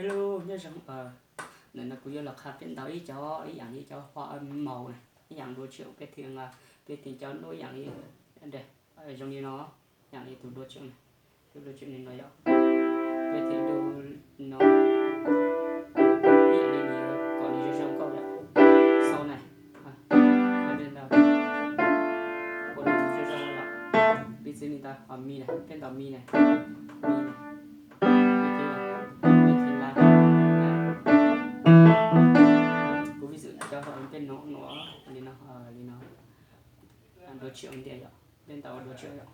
Hello, nyob zoo. Ntawm no kuv yuav los qha peb ntaus ib cov ib yam li cov hoa âm màu na, ib yam dua tseem peb thiaj, peb thiaj cov nub ib yam li, zoo li no, ib yam li tus dua tseem, tus dua tseem li no yom. Peb thiaj dua no, ib yam li nws kom nws zoo zoo nkauj yom. Sau na, ua nws zoo zoo yom. Piv txwv li ntawd, ho mi na, peb ntaus mi na, mi na. Kuv vis xwm cov hoa âm peb no, no, li no, li no. Dua tseem tiag yom, peb ntaus dua tseem yom.